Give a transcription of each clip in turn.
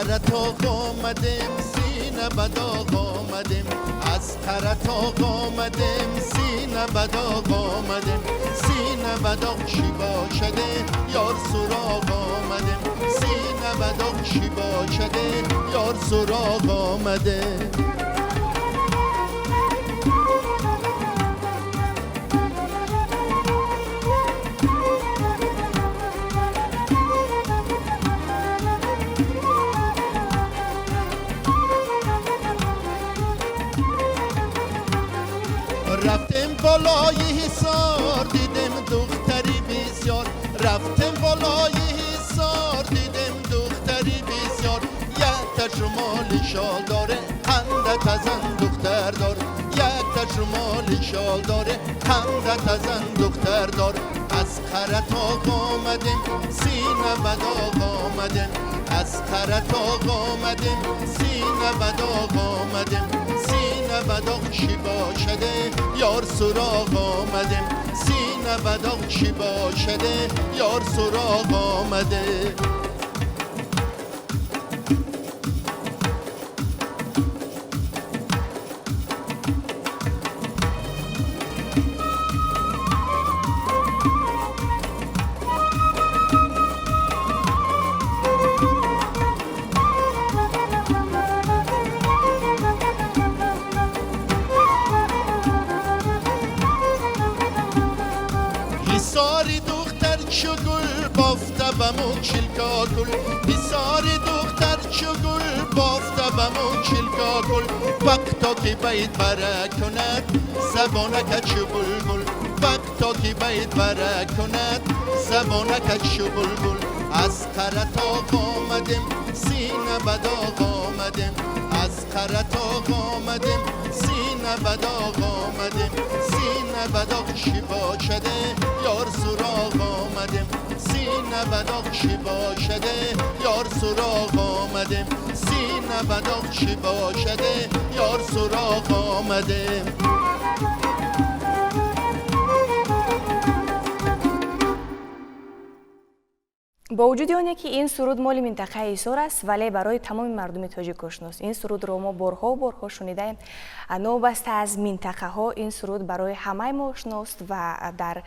Қаратоғ омадем, сина ба доғ омадем. Аз Қаратоғ омадем, сина ба доғ омадем. Сина ба доғ чӣ бошаде, ёр суроғ омадем. Сина ба доғ чӣ бошаде, ёр суроғ омадем. Рафтем болои ҳисор, дидем духтари бисёр. Рафтем болои ҳисор, дидем духтари бисёр. Якта шумоли шол доре, ханда тазан духтар дор. Якта шумоли шол доре, ханда тазан духтар дор. Аз Қаратоғ омадем, сина ба доғ омадем. Аз Қаратоғ омадем, сина ба доғ омадем. Сина ба доғ чӣ бошаде, ёр суроғ омадем. Сина ба доғ чӣ бошаде, ёр суроғ омадем. Ҳисори духтар чу гул бофта ба мӯ чилкокул. Ҳисори духтар чу гул бофта ба мӯ чилкокул. Вақто ки байт бара кунад, забонакат чу булбул. Вақто ки байт бара кунад, забонакат чу булбул. Аз Қаратоғ омадем, сина ба доғ омадем. Аз Қаратоғ омадем, сина ба доғ омадем. Сина ба доғ чӣ бошаде, ёр суроғ омадем. Сина ба доғ чӣ бошаде, ёр суроғ омадем. Сина ба доғ чӣ бошаде, ёр суроғ омадем. Бо вуҷуди оне ки ин суруд моли минтақаи Ҳисор аст, вале барои тамоми мардуми тоҷик ошност. Ин сурудро мо борҳо борҳо шунидаем. Новобаста аз минтақаҳо ин суруд барои ҳамаи мо ошност ва дар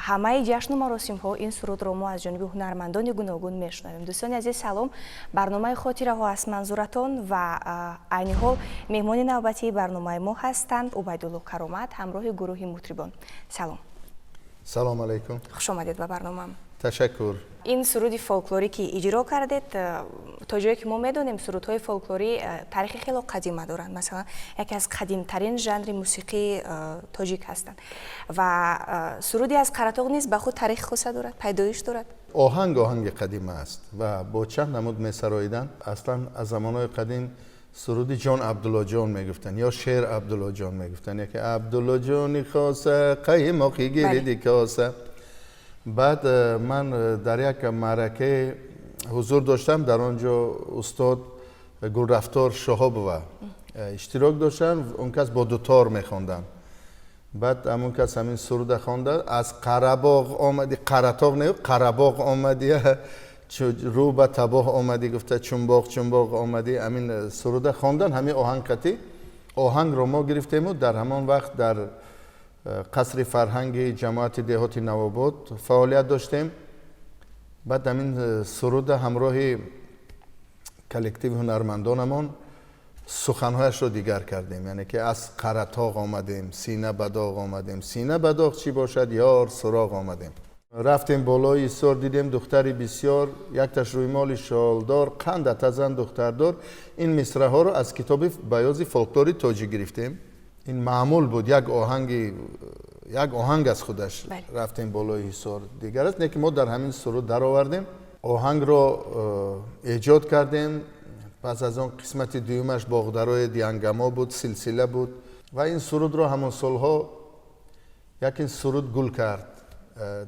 ҳамаи ҷашну маросимҳо ин сурудро мо аз ҷониби ҳунармандони гуногун мешунавем. Дӯстони азиз, салом. Барномаи хотираҳо аст манзуратон ва айни ҳол меҳмони навбатии барномаи мо ҳастанд Убайдулло Каромат ҳамроҳи гурӯҳи мутрибон. Салом. Салом алайкум. Хуш омадед ба барномам. Ташаккур. Ин суруди фолклорӣ ки иҷро кардед, то ҷое ки мо медонем, сурудҳои фолклорӣ таърихи хело қадима доранд. Масалан, яке аз қадимтарин жанри мусиқии тоҷик ҳастанд. Ва суруди аз Қаратоғ низ ба худ таърихи хоса дорад, пайдоиш дорад. Оҳанг оҳанги қадима аст ва бо чанд намуд месароиданд. Аслан аз замонҳои қадим суруди ҷон Абдуллоҷон мегуфтанд ё шеър Абдуллоҷон мегуфтанд, яке Абдуллоҷони хоса қаймоқи гириди коса. Баъд ман дар як маъракае ҳузур доштам, дар он ҷо устод Гулрафтор Шоҳобова иштирок доштанд, он кас бо дутор мехонданд. Баъд ҳамон кас ҳамин суруда хонда, аз Қарабоғ омадӣ, Қаратоғ не, Қарабоғ омадӣ, рӯ ба табоҳ омадӣ, гуфта чунбоғ чунбоғ омадӣ. Ҳамин суруда хондан, ҳамин оҳанг қатӣ оҳангро мо гирифтему дар ҳамон вақт дар қасри фарҳанги ҷамоати деҳоти Навобод фаъолият доштем. Баъд ҳамин суруда ҳамроҳи коллективи ҳунармандонамон суханҳояшро дигар кардем, яъне ки аз Қаратоғ омадем, сина ба доғ омадем, сина ба доғ чӣ бошад, ёр суроғ омадем. Рафтем болои ҳисор, дидем духтари бисёр, якташ рӯймоли шолдор, қанда тазан духтардор. Ин мисраҳоро аз китоби баёзи фолклори тоҷик гирифтем. Ин маъмул буд, як оҳанги, як оҳанг аз худаш. Рафтем болои ҳисор дигар аст, не ки мо дар ҳамин суруд даровардем, оҳангро эҷод кардем. Пас аз он қисмати дуюмаш боғдарои диангамо буд, силсила буд ва ин сурудро ҳамон солҳо як ин суруд гул кард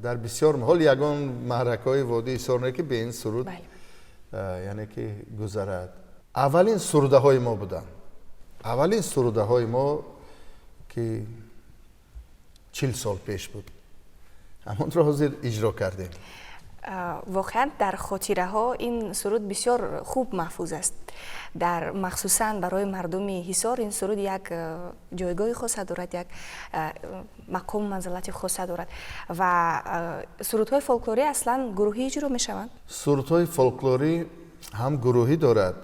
дар бисёр ҳол ягон маъракаҳои водии ҳисор не ки бе ин суруд яъне ки гузарад. Аввалин сурудаҳои мо буданд, аввалин сурудаҳои мо ки 40 сол пеш буд, ҳамонро ҳозир иҷро кардем. Воқеан дар хотираҳо ин суруд бисёр хуб маҳфуз аст. Дар махсусан барои мардуми Ҳисор ин суруд як ҷойгоҳи хоса дорад, як мақому манзилати хоса дорад. Ва сурудҳои фолклорӣ аслан гурӯҳӣ иҷро мешаванд? Сурудҳои фолклорӣ ҳам гурӯҳӣ дорад,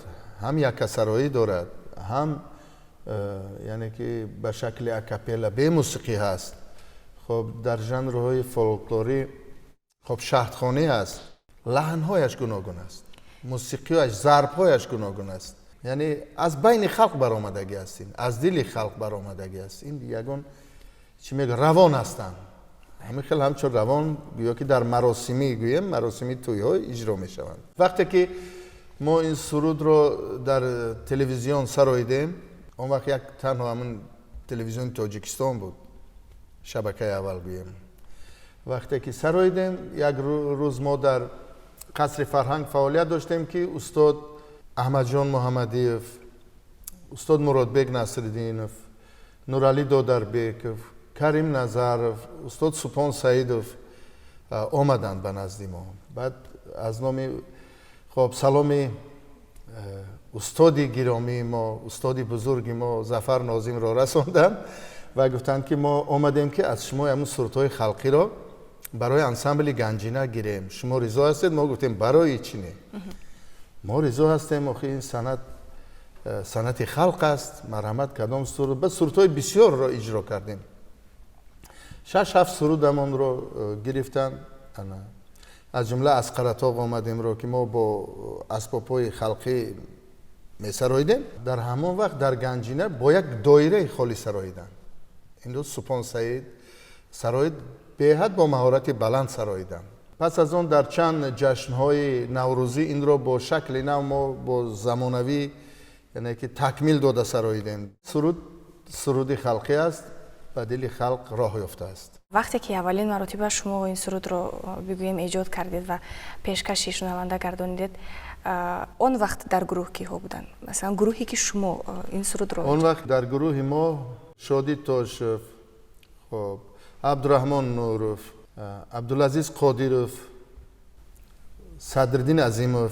ҳам якасароӣ дорад, ҳам яъне ки ба шакли акапелла бемусиқӣ ҳаст. Хоб дар жанрҳои фолклорӣ хоб шаҳдхонӣ аст, лаҳнҳояш гуногун аст, мусиқиҳояш, зарбҳояш гуногун аст. Яъне аз байни халқ баромадагӣ аст, ин аз дили халқ баромадагӣ аст. Ин ягон чӣ мегӯ равон ҳастанд. Ҳамин хел ҳамчун равон гӯё ки дар маросимӣ гӯем, маросими тӯйҳо иҷро мешаванд. Вақте ки мо ин сурудро дар телевизион сароидем, он вақт як танҳо ҳамин телевизиони Тоҷикистон буд, шабакаи аввал гӯем. Вақте ки сароидем, як рӯз мо дар қасри фарҳанг фаъолият доштем, ки устод Аҳмадҷон Муҳаммадиев, устод Муродбек Насриддинов, Нуралӣ Додарбеков, Карим Назаров, устод Супон Саидов омаданд ба назди мо. Баъд аз номи хоб саломи устоди гиромии мо, устоди бузурги мо Зафар Нозимро расонданд ва гуфтанд, ки мо омадем, ки аз шумо ҳамун сурудҳои халқиро барои ансамбли Ганҷина гирем. Шумо ризо ҳастед? Мо гуфтем, барои чӣ не? Мо ризо ҳастем, охи ин санъат санъати халқ аст. Марҳамат, кадом суруд? Ба сурудҳои бисёрро иҷро кардем. 6-7 сурудамонро гирифтанд. Аз ҷумла аз Қаратоғ омадемро, ки мо бо асбобҳои халқӣ месароидем. Дар ҳамон вақт дар Ганҷина бо як доираи холӣ сароиданд. Инро Супон Саид сароид, беҳад бо маҳорати баланд сароиданд. Пас аз он дар чанд ҷашнҳои наврӯзӣ инро бо шакли нав мо бо замонавӣ, яъне ки такмил дода сароидем. Суруд суруди халқӣ аст, ба дили халқ роҳ ёфтааст. Вақте ки аввалин маротиба шумо ин сурудро бигӯем эҷод кардед ва пешкаши шунаванда гардонидед, он вақт дар гурӯҳ киҳо буданд? Масалан, гурӯҳе ки шумо ин сурудро Он вақт дар гурӯҳи мо Шодӣ Тошев, хоб Абдураҳмон Нуров, Абдулазиз Қодиров, Садриддин Азимов,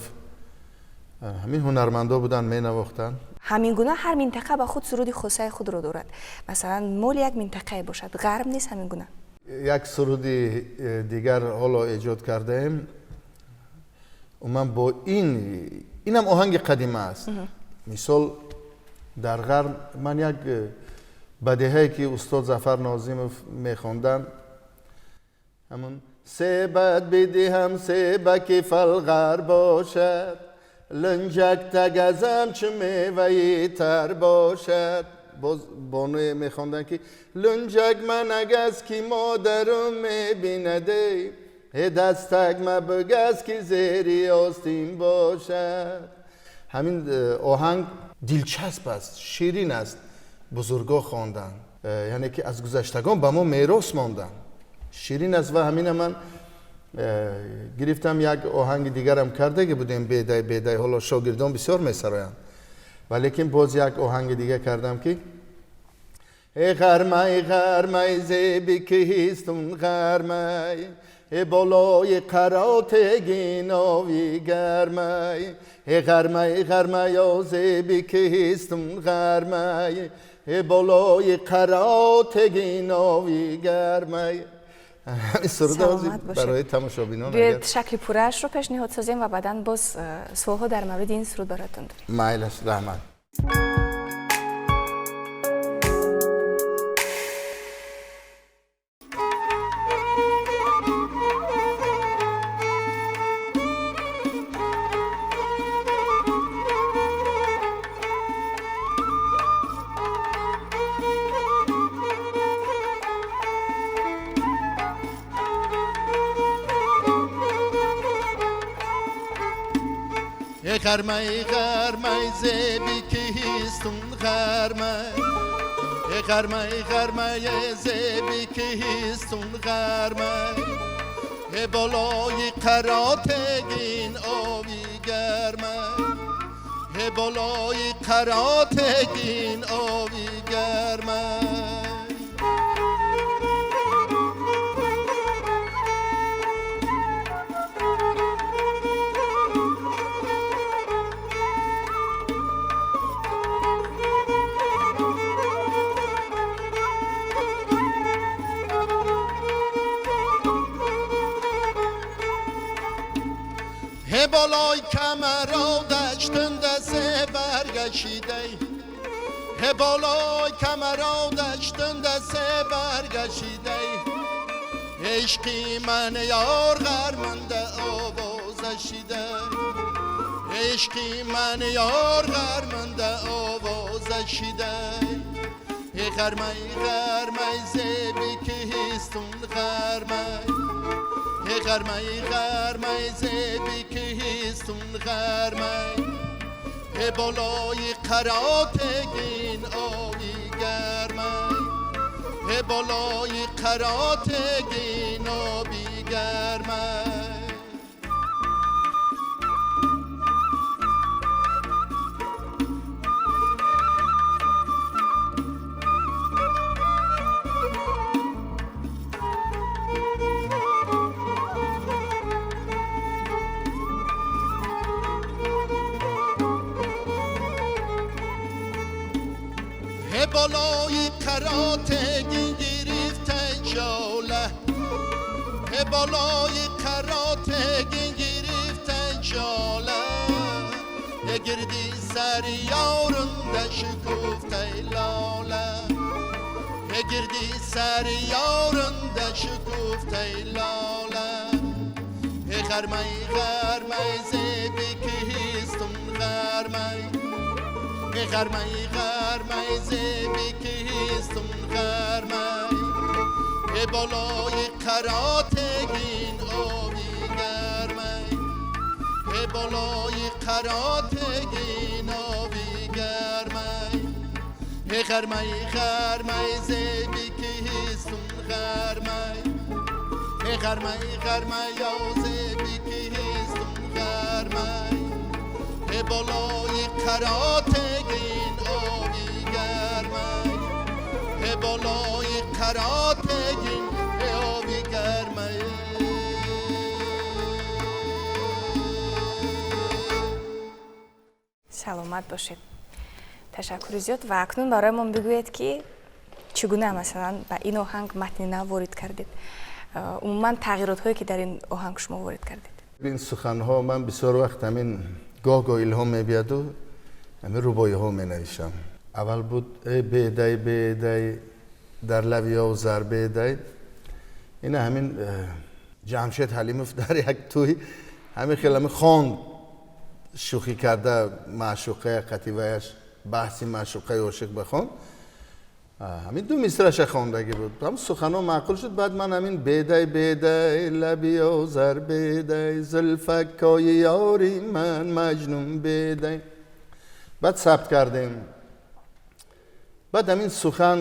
ҳамин ҳунармандо буданд, менавохтанд. Ҳамин гуна ҳар минтақа ба худ суруди хосаи худро дорад. Масалан, моли як минтақае бошад, ғарб нест ҳамин гуна? Як суруди дигар ҳоло эҷод кардаем. Умуман бо ин инам оҳанги қадима аст. Мисол, дар ғарб ман як бадеҳае ки устод Зафар Нозимов мехонданд, ҳамун себат бидиҳам, себаки фалғар бошад, лунҷак тагазам, чу меваи тар бошад. Боз бонуе мехонданд, ки лунҷак манагаз, ки модарум мебинадей, э дастак ма бигаз, ки зери остин бошад. Ҳамин оҳанг дилчасп аст, ширин аст. Бузургҳо хонданд, яъне ки аз гузаштагон ба мо мерос монданд. Ширин аст ва ҳамина ман гирифтам, як оҳанги дигарам кардаги будем, бедай бедай, ҳоло шогирдон бисёр месароянд. Валекин боз як оҳанги дига кардам, ки э ғармай, ғармай, зеби киҳистун ғармай, э болои қаро тегин ови гармай, э ғармай, ғармай, о зеби киҳистун ғармай, э болои қаро тегин ови гармай. Ҳамин суруда барои тамошобинон. Биёед, шакли пурраашро пешниҳод созем ва баъдан боз суолҳо дар мавриди ин суруд бароятон дорем. Майлаш, раҳмат. غرمای غرمای زیبی کیستون غرمای، غرمای غرمای زیبی کیستون غرمای، بالای قراتگین آبی گرمای، بالای قراتگین آبی گرمای. Болои камаро даштанда се баргашидай, болои камаро даштанда се баргашидай, ишқи ман ёр ғарманда овоза шидай, ишқи ман ёр ғарманда овоза шидай. Ғармай, ғармай, зеби киҳистун ғармай, ғармай, ғармай, зеби киҳистун ғармай, болои қаротегин оби гармай, болои қаротегин оби гармай. Болои қаротегин гирифта ҷола, болои қаротегин гирифта ҷола, гирди сари ёрунда шукуфта лола, гирди сари ёрунда шукуфта лола. Ғармай, ғармай, зеби киҳистун ғармай, ғармай, ғармай, зеби киҳистун ғармай, болои қаротегин оби гармай, болои қаротегин оби гармай. Ғармай, ғармай, зеби киҳистун ғармай, ғармай, ғармай, зеби киҳистун ғармай, болои қаротегин оби гармай, болои қаротегин оби гармай. Саломат бошед, ташаккури зиёд. Ва акнун бароямон бигӯед, ки чӣ гуна, масалан, ба ин оҳанг матни нав ворид кардед, умуман тағйиротҳое ки дар ин оҳанг шумо ворид кардед. Ин суханҳо ман бисёр вақт ҳамин гоҳ-гоҳ илҳом мебияду ҳамин рубоиҳо менависам. Аввал буд э бедай, бедай, дар лави озар бедай. Ина ҳамин Ҷамшед Ҳалимов дар як тӯй ҳамин хел ҳамин хонд, шӯхӣ карда, маъшуқаи қативаяш баҳси маъшуқаи ошиқ бихонд, ҳамин ду мисраша хондагӣ буд, ҳам суханҳо маъқул шуд. Баъд ман ҳамин бедай, бедай, лаби озар бедай, зулфаккои ёри ман маҷнун бедай, баъд сабт кардем. Баъд ҳамин сухан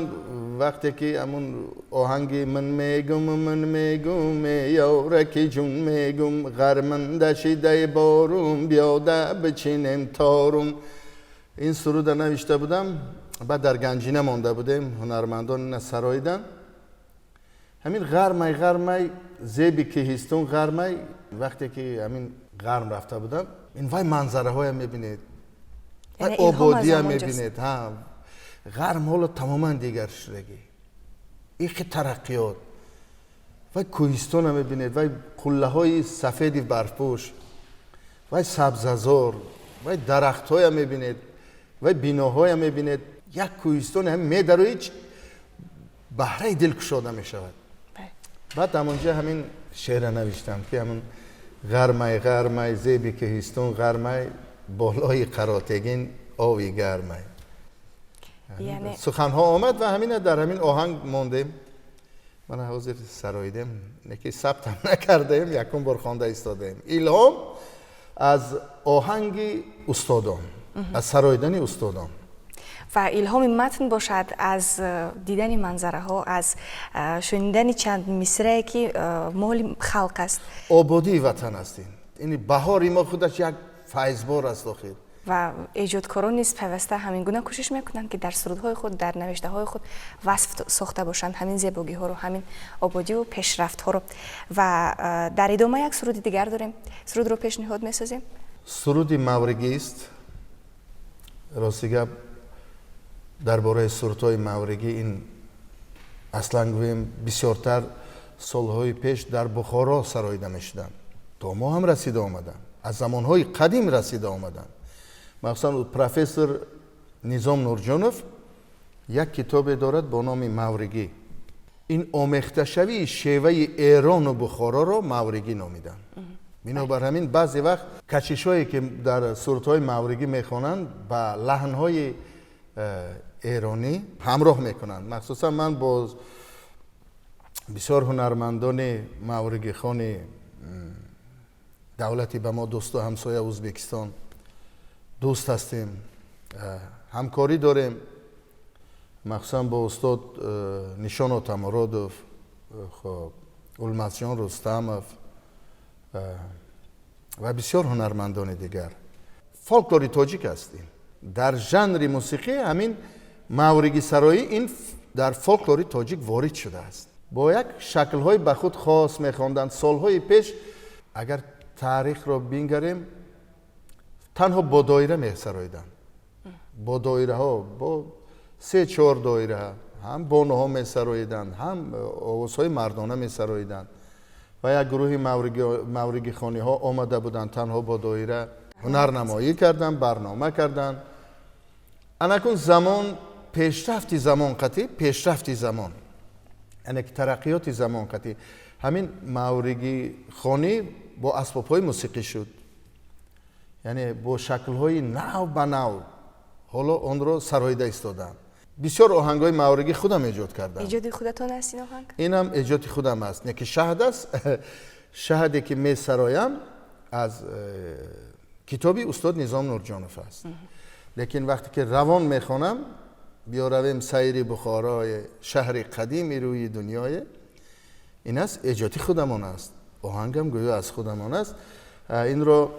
вақте ки ҳамун оҳанги ман мегум, ман мегум, ёраки ҷун мегум, ғарманда шидай борум, биёда бичинем торум, ин суруда навишта будам. Баъд дар ганҷина монда будем, ҳунармандон ина сароиданд. Ҳамин ғармай, ғармай, зеби киҳистун ғармай, вақте ки ҳамин ғарм рафта будам, ин вай манзараҳоя мебинед, вай ободия мебинед, ғарм ҳоло тамоман дигар шудагӣ, ихи тараққиёт, вай кӯҳистона мебинед, вай қуллаҳои сафеди барфпӯш, вай сабзазор, вай дарахтҳоя мебинед, вай биноҳоя мебинед. Як кӯҳистоне ҳам медарои, баҳраи дил кушода мешавад. Баъд ҳамонҷа ҳамин шеъра навиштам, ки ҳамун ғармай, ғармай, зеби кӯҳистон ғармай, болои қаротегин ови гармай. Суханҳо омад ва ҳамина дар ҳамин оҳанг мондем. Мана ҳозир сароидем, неки сабтам накардаем, якум бор хонда истодаем. Илҳом аз оҳанги устодон, аз сароидани устодон. Ва илҳоми матн бошад аз дидани манзараҳо, аз шунидани чанд мисрае, ки моли халқ аст. Ободии ватан аст ин. Ин баҳори мо худаш як файзбор аст охир. Ва эҷодкорон низ пайваста ҳамин гуна кӯшиш мекунанд, ки дар сурудҳои худ, дар навиштаҳои худ васф сохта бошанд ҳамин зебогиҳоро, ҳамин ободиву пешрафтҳоро. Ва дар идома як суруди дигар дорем, сурудро пешниҳод месозем. Суруди мавригист. Рости гап, дар бораи сурудҳои мавригӣ ин аслан гӯем, бисёртар солҳои пеш дар Бухоро сароида мешуданд, то мо ҳам расида омаданд. Аз замонҳои қадим расида омаданд. Махсусан профессор Низом Нурҷонов як китобе дорад бо номи Мавригӣ. Ин омехташавии шеваи Эрону Бухороро мавригӣ номиданд. Бинобар ҳамин баъзе вақт кашишҳое ки дар сурудҳои мавригӣ мехонанд, ба лаҳнҳои эронӣ ҳамроҳ мекунанд. Махсусан ман бо бисёр ҳунармандони мавригихони давлати ба мо дӯсту ҳамсоя Ӯзбекистон дӯст ҳастем, ҳамкорӣ дорем. Махсусан бо устод Нишон Отамуродов, хоб, Улмасҷон Рустамов ва бисёр ҳунармандони дигар. Фолклори тоҷик аст ин. Дар жанри мусиқӣ ҳамин мавригисароӣ ин дар фолклори тоҷик ворид шудааст. Бо як шаклҳои ба худ хос мехонданд. Солҳои пеш агар таърихро бингарем, танҳо бо доира месароиданд. Бо доираҳо, бо се-чор доира ҳам бонуҳо месароиданд, ҳам овозҳои мардона месароиданд. Ва як гурӯҳи мавригихониҳо омада буданд, танҳо бо доира ҳунарнамоӣ карданд, барнома карданд. Анакун замон, пешрафти замон қатӣ, пешрафти замон, яъне ки тараққиёти замон қатӣ, ҳамин мавригихонӣ бо асбобҳои мусиқӣ шуд, яъне бо шаклҳои нав ба нав ҳоло онро сароида истодаанд. Бисёр оҳангҳои мавригӣ худам эҷод кардам. Эҷоди худатон аст ин оҳанг? Инам эҷоди худам аст. Не ки шаҳд аст, шаҳде ки месароям аз китоби устод Низом Нурҷонов аст. Лекин вақте ки равон мехонам, биё равем сайри Бухорои, шаҳри қадими рӯи дунёе, ин аст эҷоди худамон аст. Оҳангам гӯё аз худамон аст. Инро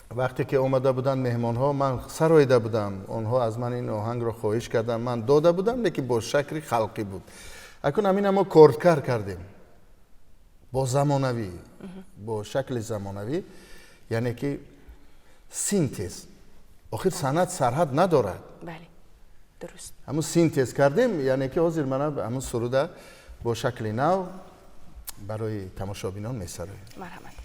вақте ки омада буданд меҳмонҳо, ман сароида будам. Онҳо аз ман ин оҳангро хоҳиш карданд, ман дода будам, лекин бо шакли халқӣ буд. Акун ҳамина мо кордкар кардем бо замонавӣ, бо шакли замонавӣ, яъне ки синтез. Охир санъат сарҳад надорад. Бале, дуруст. Ҳамун синтез кардем, яъне ки ҳозир мана ҳамун суруда бо шакли нав барои тамошобинон месароем. Марҳамат.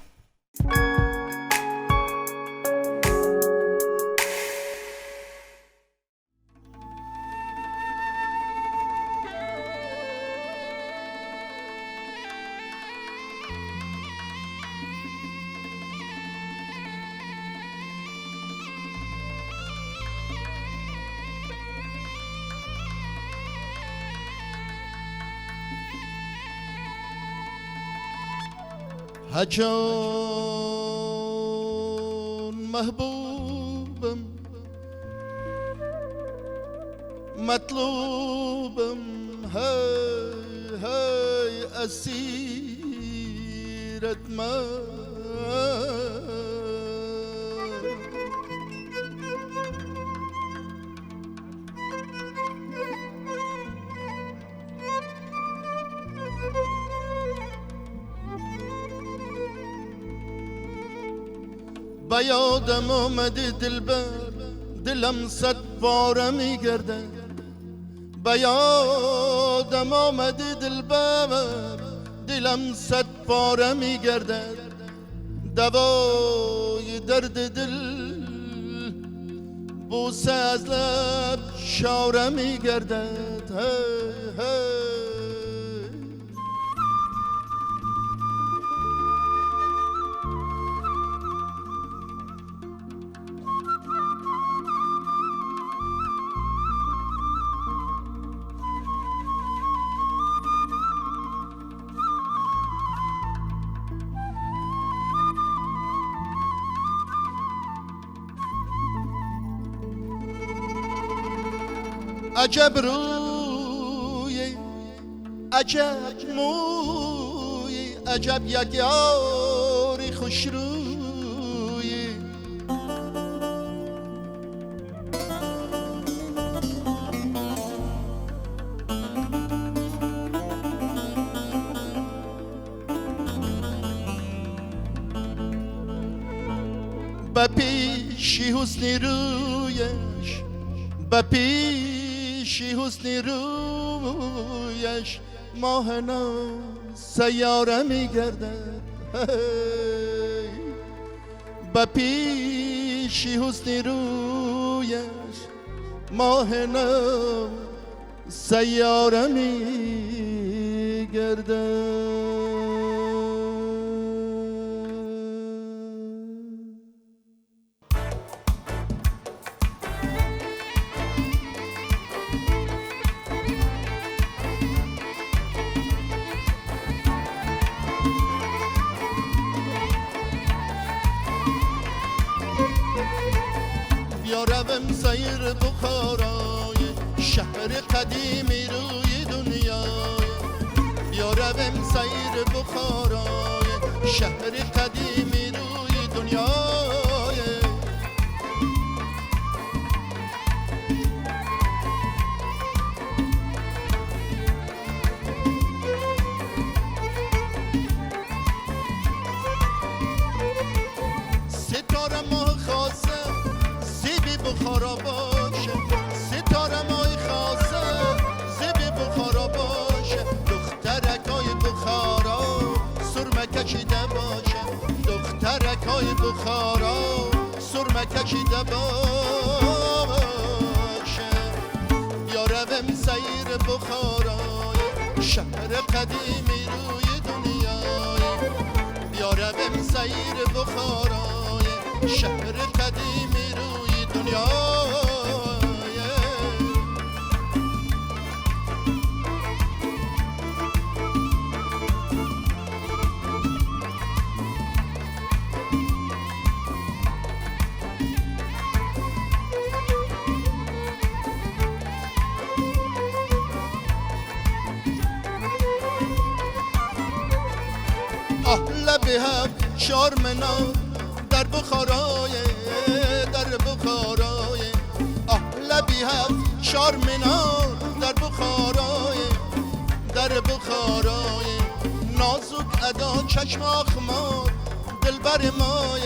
هجان محبوبم مطلوبم، هی هی اسیرت من. به یادم آمدی دلبر، دلم صد پاره میگردد. به یادم آمدی دلبر، دلم صد پاره میگردد. دوای درد دل بوسه از لب شاره میگردد. هی هی عجب روی، عجب موی، عجب یک یاری خوش روی. به پیشی حسن رویش، به پیشی حسن رویش، ماه نو سیاره میگردد. به پیش حسن رویش ماه نو سیاره می گردد. روم سیر بخارای شهر قدیمی روی دنیای، بیا روم سیر بخارای شهر قدیمی روی دنیای. ستاره ماه خاصه بخارا باشه، ستاره مای خاصه زیب بخارا باشه، دخترکای بخارا سرمه کشیده باشه، دخترکای بخارا سرمه کشیده باشه. بیا روم سیر بخارای شهر قدیمی روی دنیای، بیا روم سیر بخارای شهر قدیمی روی دنیای. آه لبه هفت چار منار در بخارای، در بخارای، آه لبی هفت چار منار در بخارای، در بخارای، نازک ادا چشم اخمار دلبر مای،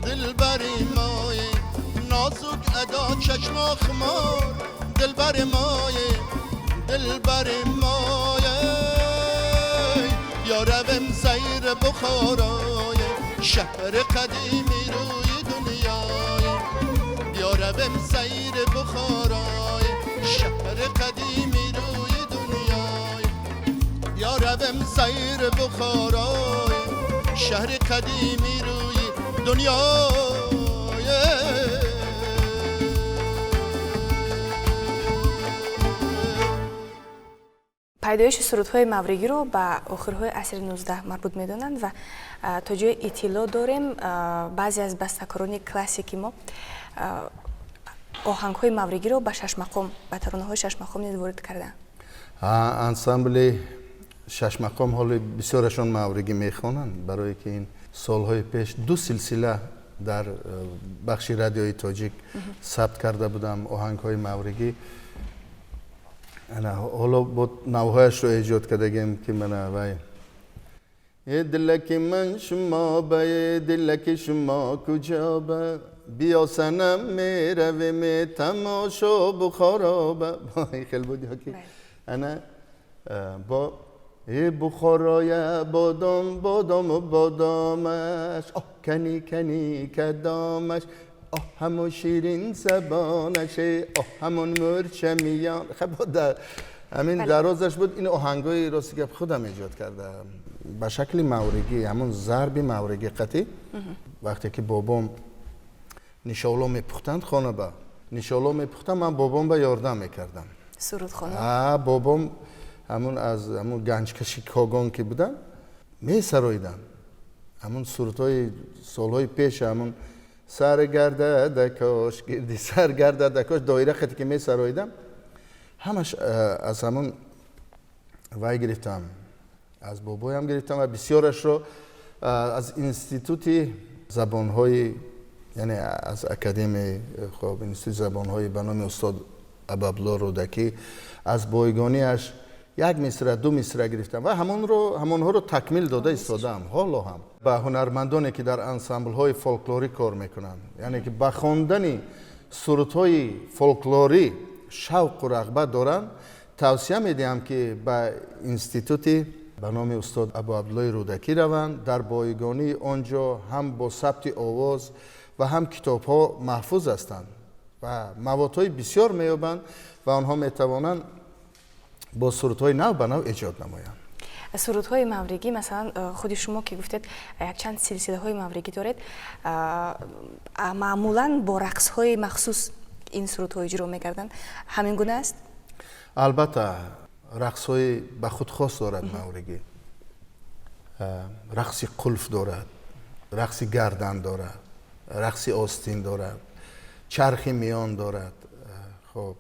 دلبر مای، نازک ادا چشم اخمار دلبر مای، دلبر مای. یا روم سیر بخارای شهر قدیمی روی دنیای، بیا روم سیر بخارای شهر قدیمی روی دنیای، بیا روم سیر بخارای شهر قدیمی روی دنیای. Пайдоиши сурудҳои мавригиро ба охирҳои асри 19 марбут медонанд ва то ҷои иттилоъ дорем баъзе аз бастакорони классики мо оҳангҳои мавригиро ба шашмақом, ба таронаҳои шашмақом низ ворид карданд. Ансамбли шашмақом ҳоли бисёрашон мавригӣ мехонанд, барое ки ин солҳои пеш ду силсила дар бахши радиои тоҷик сабт карда будам оҳангҳои мавригӣ. ҳоло бо навҳояшро эҷод кардагем ки мана вай дилаки ман шумо ба, дилаки шумо куҷо ба, биё санам меравем тамошо бухоро ба. Хел буд ё ки ана бо бухороя бодом бодому бодомаш, оҳ кани кани кадомаш, оҳ ҳамон ширин забонаш, оҳ ҳамон мӯрча миён. Хеб ҳамин дарозаш буд. Ин оҳангҳои рости гап худам эҷод кардам ба шакли мавригӣ, ҳамон зарби мавригӣ қатӣ. Вақте ки бобом нишоло мепухтанд хона ба нишоло мепухтам, ман бобом ба ёрдам мекардам. Сурудхона? Бобом ҳамон аз ҳамон ганҷкаши когон ки буданд месароиданд ҳамон сурудҳои солҳои пеш, ҳамон сар гардада кош гирди сар гардада кош доира хати ки месароидам, ҳамаш аз ҳамон вай гирифтам, аз бобоям гирифтам ва бисёрашро аз институти забонҳои, яъне аз академияи хоб институти забонҳои ба номи устод Абуабдулло Рӯдакӣ аз бойгониаш як мисра ду мисра гирифтам ва ҳамонҳоро такмил дода истодаам. Ҳоло ҳам ба ҳунармандоне ки дар ансамблҳои фолклорӣ кор мекунанд, яъне ки ба хондани сурудҳои фолклорӣ шавқу рағбат доранд, тавсия медиҳам ки ба институти Ба номи устод Абу Абдуллои Рӯдакӣ раванд. Дар бойгонии он ҷо ҳам бо сабти овоз ва ҳам китобҳо маҳфуз ҳастанд ва маводҳои бисёр меёбанд ва онҳо метавонанд бо сурудҳои нав ба нав эҷод намоянд. Сурудҳои мавригӣ, масалан, худи шумо ки гуфтед, якчанд силсилаҳои мавригӣ доред, маъмулан бо рақсҳои махсус ин сурудҳо иҷро мекарданд. Ҳамин гуна аст? Албатта, рақсҳои ба худ хос дорад мавригӣ. Рақси қулф дорад, рақси гардан дорад, рақси остин дорад, чархи миён дорад. Хоб,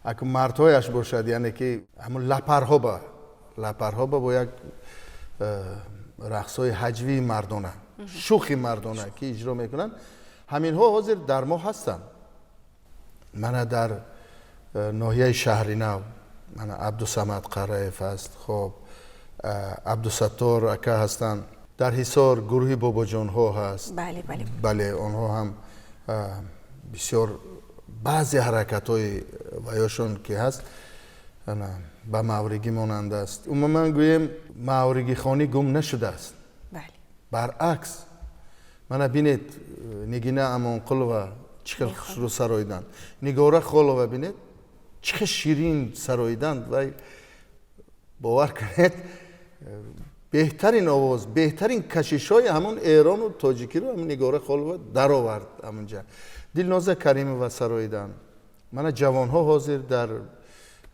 аку мардҳояш бошад, яъне ки ҳамун лапарҳо ба бо як рақсҳои ҳаҷвии мардона, шӯхи мардона ки иҷро мекунанд, ҳаминҳо ҳозир дар мо ҳастанд. Мана дар ноҳияи Шаҳринав мана Абдусамад Қараев аст, хоб, Абдусаттор ака ҳастанд. Дар Ҳисор гурӯҳи бобоҷонҳо ҳаст. Бале, бале. Бале, онҳо ҳам бисёр баъзе ҳаракатҳои ваёшон ки ҳаст, ба мавригӣ монанд аст. Умуман гӯем, мавригихонӣ гум нашудааст. Баръакс, мана бинед, Нигина Амонқулова чӣ хел хушрӯ сароиданд, Нигора Холова бинед чӣ хел ширин сароиданд. Вай бовар кунед, беҳтарин овоз, беҳтарин кашишҳои ҳамон эрону тоҷикиро ҳамон Нигора Холова даровард ҳамонҷа. Дилноза Каримова сароиданд. Мана ҷавонҳо ҳозир дар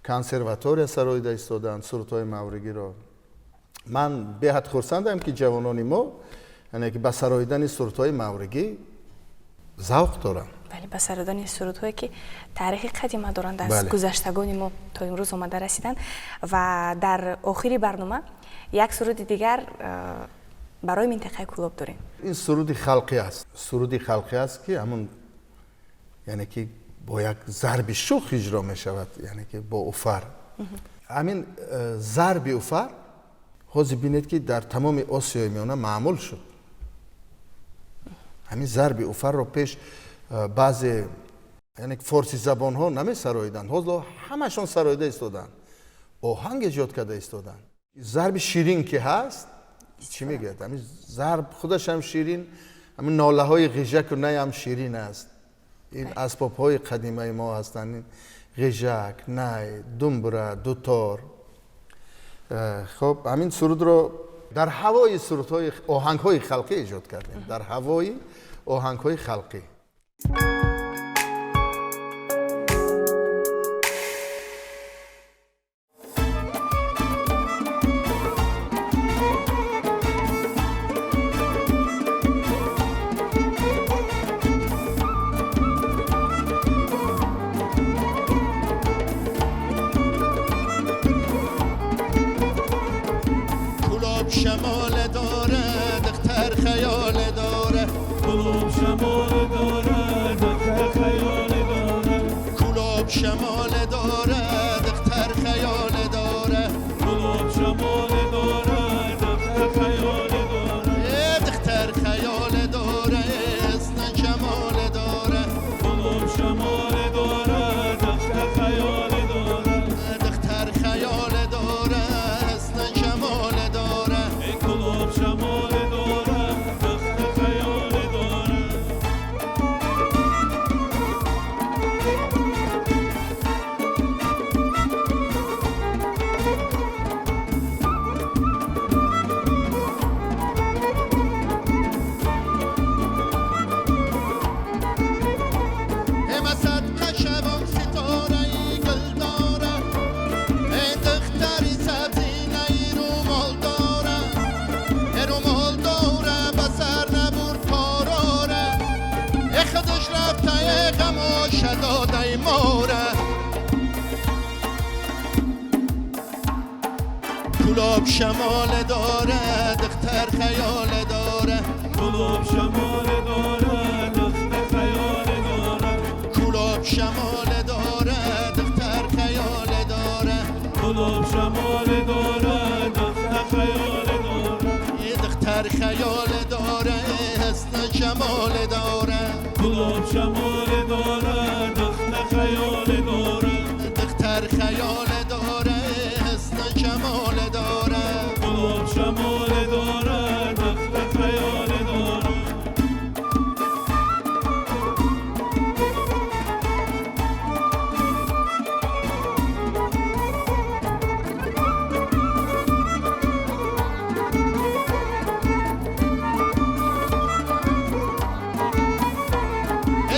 консерватория сароида истоданд сурудҳои мавригиро. Ман беҳад хурсандам, ки ҷавонони мо, яъне ки ба сароидани сурудҳои мавригӣ завқ доранд. Бале, ба сароидани сурудҳое ки таърихи қадима доранд, аз гузаштагони мо то имрӯз омада расиданд. Ва дар охири барнома як суруди дигар барои минтақаи Кӯлоб дорем. Ин суруди халқӣ аст. Суруди халқӣ аст, ки ҳамун, яъне ки бо як зарби шӯх иҷро мешавад, яъне ки бо уфар. Ҳамин зарби уфар ҳозир бинед, ки дар тамоми Осиёи Миёна маъмул шуд. Ҳамин зарби уфарро пеш баъзе, яъне форсизабонҳо намесароиданд, ҳозир ҳамашон сароида истоданд, оҳанг эҷод карда истоданд. Зарби ширин ки ҳаст, чӣ мегӯяд, ҳамин зарб худаш ҳам ширин, ҳамин нолаҳои ғижаку най ҳам ширин аст. Ин асбобҳои қадимаи мо ҳастанд, ин ғижак, най, думбура, дутор. Хоб, ҳамин сурудро дар ҳавои сурудҳои оҳангҳои халқӣ эҷод кардем, дар ҳавои оҳангҳои халқӣ. شمال داره دختر خیال داره، کلوب شمال داره دختر خیال داره، کلوب شمال داره دختر خیال داره، کلوب شمال داره دختر خیال داره، دختر خیال داره حسن جمال داره، کلوب شمال داره دختر خیال داره، دختر خیال داره حسن جمال داره، کلوب شمال داره دختر خیال داره. کلوب شمال داره دختر خیال داره، کلوب شمال داره دختر خیال داره، کلوب شمال داره دختر خیال داره، کلوب شمال داره دختر خیال داره، دختر خیال داره حسن جمال داره، کلوب شمال داره دختر خیال داره، دختر خیال داره حسن جمال داره.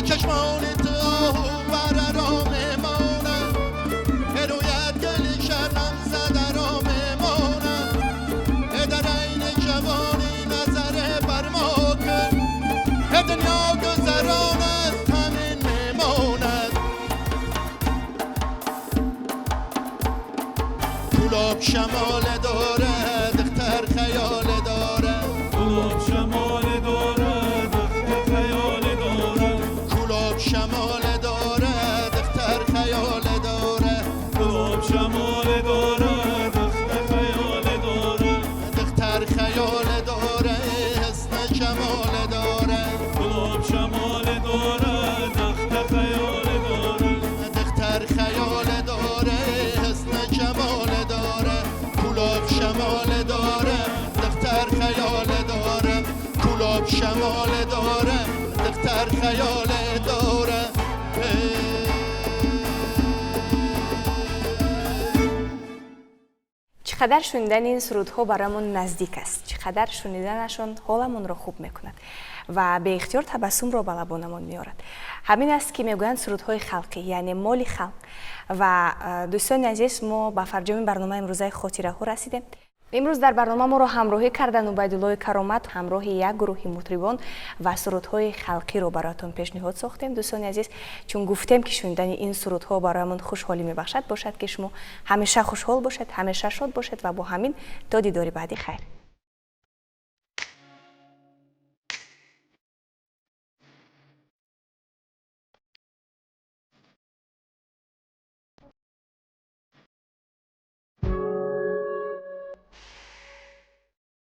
چشمان تو بر را میماند، رویت گل شبنم زده را میماند. در عین جوانی نظر بر ما کن، دنیا گذران است همین میماند. کلاب شمال داره دختر خیال داره، کلاب شمال داره دختر خیال داره، کلاب شمال داره دختر خیال داره، کلاب شمال داره دختر خیال داره، دختر خیال داره حسن جمال داره، کلاب شمال داره دختر خیال داره، دختر خیال داره حسن جمال داره، کلاب شمال داره دختر خیال داره، کلاب شمال داره دختر خیال داره. چقدر شنیدن این سرودها برامون نزدیک است، چقدر شنیدنشون حالمون رو خوب میکند و به اختیار تبسم رو به لبانمان میارد. همین است که میگویند سرودهای خلقی، یعنی مال خلق. و دوستان عزیز، ما به فرجام برنامه امروزه خاطره ها رسیدیم. امروز در برنامه ما رو همراهی کردن عبیدالله کرامت، همراه یک گروه مطربان و سرودهای خلقی رو براتون پیشنهاد ساختیم. دوستان عزیز، چون گفتیم که شنیدن این سرودها برایمون خوشحالی میبخشد، باشد که شما همیشه خوشحال باشد، همیشه شاد باشد و با همین تا دیدار بعدی خیر.